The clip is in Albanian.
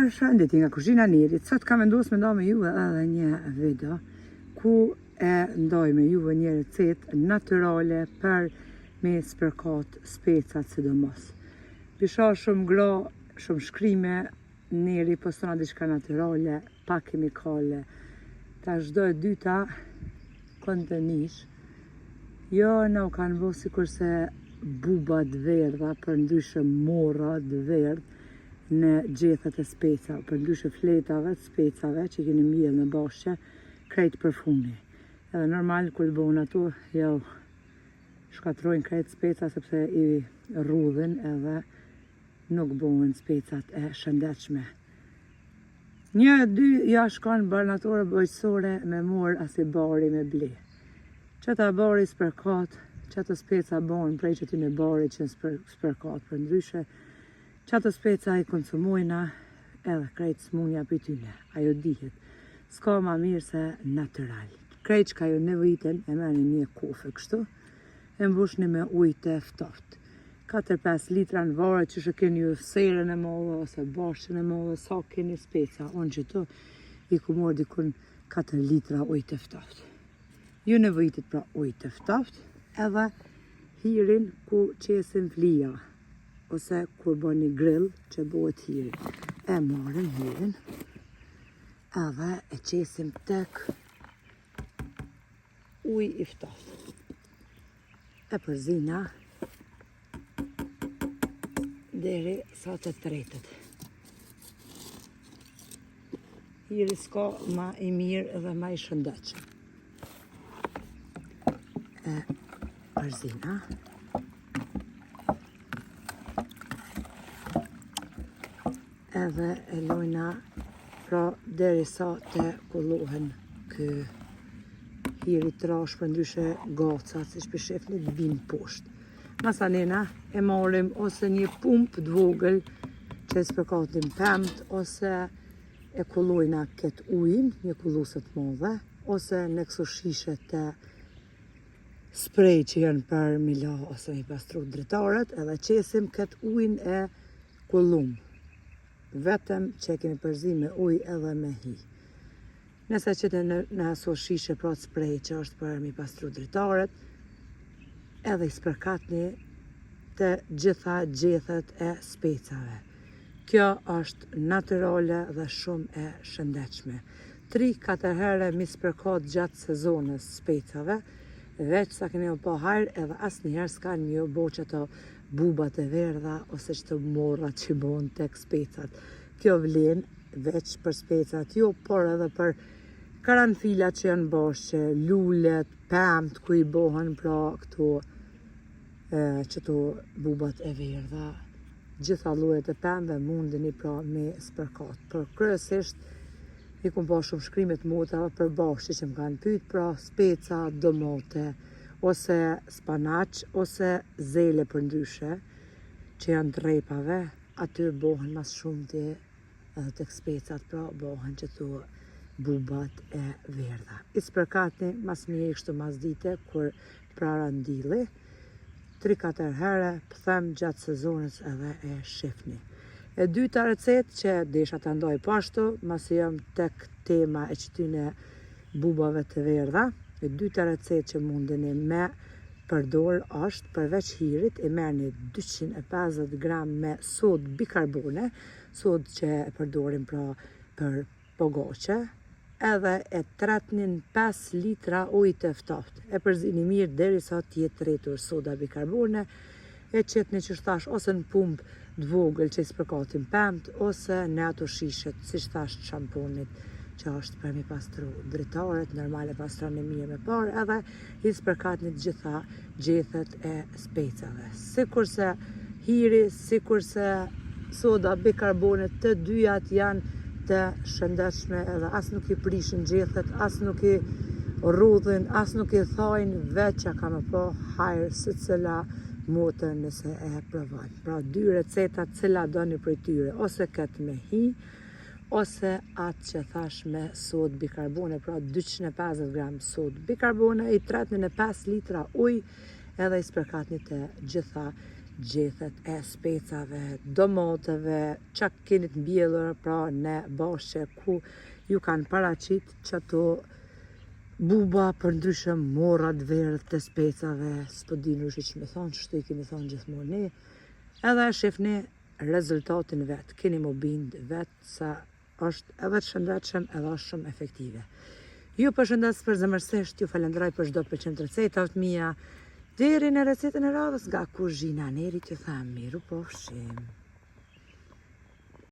Përshëndetje nga kuzhina Nerit. Sot kam vendosur me nda me juve edhe një video ku e ndaj me juve një recetë natyrale për me spërkat specat sidomos. Pi shoh shumë gra, shumë shkrime, Neri postona diçka natyrale, pa kimikale. Tash çdo e dyta kon të nish. Jo, na u kanë bo sikurse bubat verdha, përndryshe morra të verdhë në gjethet e specave, përndryshe fletave të specave që keni mjellë në bashqe, krejt përfuni. Edhe normal, kur të bohen ato, jo, shkatrojnë krejt speca sepse i rrudhin edhe nuk bohen specat e shëndetshme. Një, dy, ja shkon barnatore bujqësore me morë asi bari me ble. Qata bari spërkat, qato speca bohen prej qatyne bari që spërkat përndryshe, qato speca i konsumojna edhe krejt smunja prej tyne, ajo dihet. S'ka ma mirë se natural. Krejt çka ju nevojiten e merrni një kofe kështu, e mbushni me ujë të ftohtë. 4-5 litra në varet qysh e keni ju serën e madhe ose bashqen e madhe, sa keni speca. Unë qëtu i ku morë dikun 4 litra ujë të ftohtë. Ju nevojitet pra ujë të ftohtë edhe hirin ku qesim flija ose kur bëni grill që bëhet hiri. E marrim hirin edhe e qesim tek Uj i ftohtë. E përzina deri sa të tretet. Hiri s'ka ma i mirë dhe ma i shëndetshëm. E përzina. Edhe e lojna pra deri sa të kullohen ky hiri trash përndryshe gacat siç po shifni të bin poshtë. Masanena e marrim ose një pumpë të vogël që e spërkatim pemt ose e kullojna këtë ujin, një kulluse të madhe, ose në këso shishe të sprej që janë për mi la ose mi pastru dritaret edhe qesim këtë ujin e kullum vetëm që e kemi përzi me ujë edhe me hi. Nëse qetni në, në aso shishe pra të sprej që është për mi pastru dritaret, edhe i spërkatni të gjitha gjethet e specave. Kjo është natyrale dhe shumë e shëndetshme. 3-4 herë mi spërkat gjatë sezonës specave, veç sa keni me pa hajr edhe asnjëherë s'kanë me ju bo qato bubat e verdha ose qëto morrat që bohen tek specat. Kjo vlen veç për specat, jo, por edhe për karanfilat që janë bashqe, lulet, pemt ku i bohen pra këto qëto bubat e verdha. Gjitha llojet e pemëve mundeni pra me spërkat. Por kryesisht i kum pa shumë shkrime të motrave për bashqe që më kanë pyet, pra speca, domate ose spanaq ose zele përndryshe që janë të rrepave, aty bohen ma s'shumti edhe tek specat, pra bohen qëto bubat e verdha. I spërkatni mas miri kështu mas dite kur praran dilli, 3-4 herë, po them gjatë sezonës edhe e shifni. E dyta recetë që desha ta ndaj po ashtu, masi jam tek tema e qëtyne bubave të verdha, e dyta recetë që mundeni me përdor është përveç hirit i merrni 250 gram me sodë bikarbone, sodë që e përdorim pra për pogaçe, edhe e tretni në 5 litra ujë të ftohtë. E përzini mirë derisa të jetë tretur soda bikarbone, e qitni qysh thash ose në pumpë të vogël që i spërkatim pemt ose në ato shishet siç thash të shamponit që është për mi pastru dritaret, normal e pastroni mirë me parë edhe i spërkatni të gjitha gjethet e specave. Sikurse hiri, sikurse soda bikarbone, të dyjat janë të shëndetshme edhe as nuk i prishin gjethet, as nuk i rrudhin, as nuk i thajnë, veç që ka me pa hajr secila motër nëse e provon. Pra dy receta cila doni prej tyre, ose këtë me hi, ose atë që thash me sodë bikarbone, pra 250 gram sodë bikarbone, i tretni në 5 litra ujë edhe i spërkatni të gjitha. gjethet e specave, domateve, që keni të mbjellur pra në bahçe ku ju kanë paraqit qato buba përndryshe morrat verdhë të specave, s'po di ndryshe që me thonë, qështu i kemi thonë gjithmonë ne, edhe e shifni rezultatin vetë, keni m'u bind vetë sa është edhe të shëndetshëm edhe është shumë efektive. Ju përshëndes përzemërsisht, ju falenderoj për çdo pëlqim të recetave të mia. Deri në recetën e radhës nga kuzhina Nerit ju them mirupafshim.